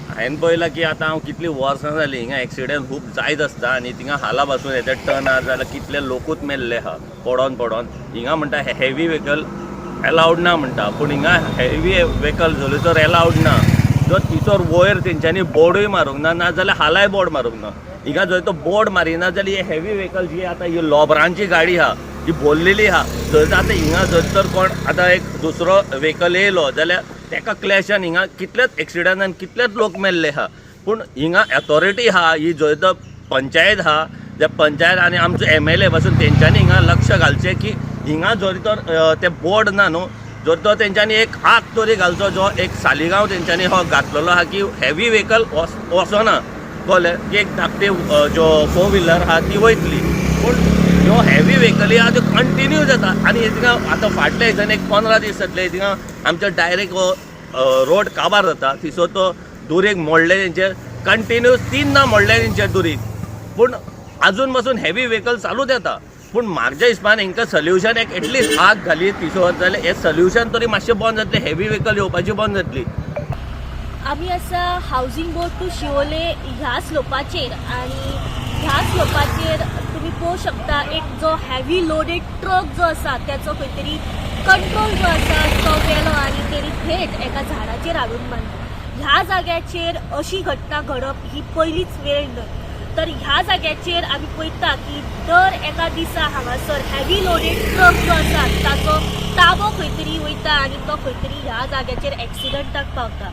हांवें पळयलां की आतां हांव कितलीं वर्सां जालीं हिंगा एक्सिडंट खूब जायत आसता आनी थिंगा हाला पासून येता टर्नार जाल्यार कितले लोकूच मेल्ले आहा पडोन पडोन. हिंगा म्हणटा हेवी व्हेकल एलावड ना म्हणटा, पूण हिंगा हेवी व्हेकल जरी तर एलावड ना, जो तिचोर वयर तेंच्यांनी बोर्डूय मारूंक ना, नाजाल्यार हालाय बोर्ड मारूंक ना. हिंगा जर तो बोर्ड मारिना जाल्यार ही हेवी व्हेकल जी आतां ही लोबरांची गाडी आहा, ही भरलेली आहा, जर आतां हिंगा जर तर कोण आतां एक दुसरो व्हेकल येयलो जाल्यार तेका क्लॅशान हिंगा कितलेच एक्सिडंटान कितलेच लोक मेल्ले आहा. पूण हिंगा ऑथॉरिटी आहा, ही जंय तर पंचायत आहा, त्या पंचायत आनी आमचो एमएलए पासून तेंच्यांनी हिंगा लक्ष घालचें की हिंगा जरी तर ते बोर्ड ना न्हू, जर तो तेंच्यांनी एक आग तरी घालचो, जो एक सालिगांव तेंच्यांनी हो घातलेलो आहा की हेवी व्हेकल वचना, कळ्ळें, की एक धाकटी ज्यो फोर व्हिलर आहा ती वयतली, पूण ह्यो हेवी व्हेकली आहा त्यो कंटिन्यू जाता. आनी थिंगा आतां फाटल्या दिसांनी एक 15 दीस जातले, थिंगा आमचो डायरेक्ट हो रोड काबार जाता. थंयसर तो दुरीग मोडले तेंचे, कंटिन्यूस तीनदां मोडले तेंचे दुरीग, पूण आजून पासून हेवी व्हेकल चालूच येता. पूण म्हाज्या हिसपान हेंकां सोल्युशन एक एटलिस्ट आग घाली थंयसर जाल्यार हें सोल्युशन तरी मातशें बंद जातलें, हेवी व्हेकल येवपाची बंद जातली. आमी आसा हावजींग बोर्ड टू शिवोले ह्या स्लोपाचेर आनी ह्या स्लोपाचेर तुमी पळोवंक शकता, एक जो हेवी लोडेड ट्रक जो आसा त्याचो खंय तरी कंट्रोल जो आसा तो गेलो आनी तेणी थेट एका झाडाचेर हाडून मारलो. ह्या जाग्याचेर अशी घटना घडप ही पयलीच वेळ न्हय, तर ह्या जाग्याचेर आमी पळयता की दर एका दिसा हांगासर हेवी लोडेड ट्रक जो आसा ताचो ताबो खंय तरी वयता आनी तो खंय तरी ह्या जाग्याचेर एक्सिडंटाक पावता.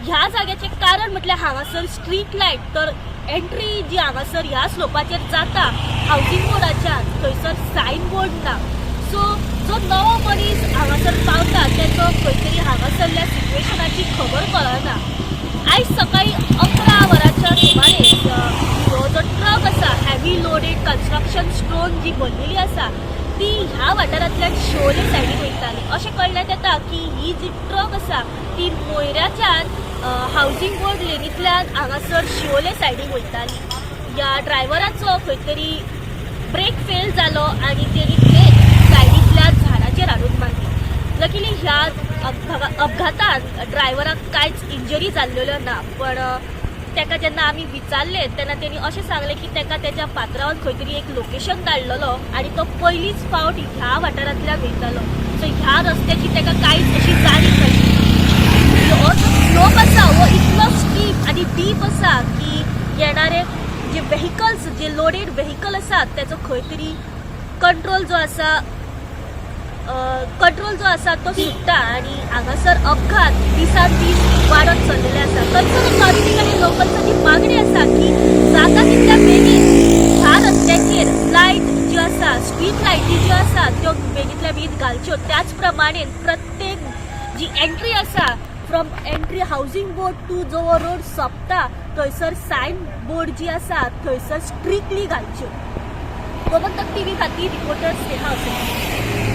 ह्या जाग्याचें कारण म्हटल्यार हांगासर स्ट्रीट लायट, तर एंट्री जी हांगासर ह्या स्लोपाचेर जाता हावजींग बोर्डाच्या, थंयसर सायन बोर्ड ना. सो जो नवो मनीस हांगासर पावता तेचो खंय तरी हांगासरल्या सिट्युएशनाची खबर कळना. आयज सकाळी 11 वरांच्या सुमारेक हो जो ट्रक आसा, हेवी लोडेड कन्स्ट्रक्शन स्टोन जी भरलेली आसा, ती ह्या वाठारांतल्यान शिवोले सायडीन वयताली. अशें कळण्यात येता की ही जी ट्रक आसा ती मोयऱ्याच्यान हावजींग बोर्ड लेनींतल्यान हांगासर शिवोले सायडीक वयताली. ह्या ड्रायव्हराचो खंय तरी ब्रेक फेल जालो आनी तेणी थेट सायडींतल्या झाडाचेर हाडून मारली. लकीली ह्या अपघातान ड्रायव्हराक कांयच इंजरी जाल्लेल्यो ना, पण तेका जेन्ना आमी विचारलें तेन्ना तेणी अशें सांगलें की तेका तेच्या पात्रांवान खंय तरी एक लोकेशन धाडलेलो आनी तो पयलीच फावट ह्या वाठारांतल्यान वयतालो, सो ह्या रस्त्याची तेका कांयच अशी जाणीव नाशिल्ली. हो जो स्लोप आसा हो इतलो स्टीप आनी डीप आसा की येणारे जे व्हेकल्स, जे लोडेड व्हेकल आसात, तेचो खंय तरी कंट्रोल जो आसा तो सुट्टा आनी हांगासर अपघात दिसान दीस वाडत चल्लेले आसा. कन्सर्न अथॉरिटी आनी लोकल्साची मागणी आसा की जाता तितल्या बेगीन ह्या रस्त्याचेर लायट ज्यो आसा, स्ट्रीट लायटी ज्यो आसा, त्यो बेगींतल्या बेगीन घालच्यो. त्याच प्रमाणे प्रत्येक जी एंट्री आसा, from entry housing board to जो रोड सोंपता थंयसर सायन बोर्ड जी आसा थंयसर स्ट्रिक्टली घालच्यो. गोमंतक टीव्ही खातीर रिपोर्टर स्नेहा असोकर.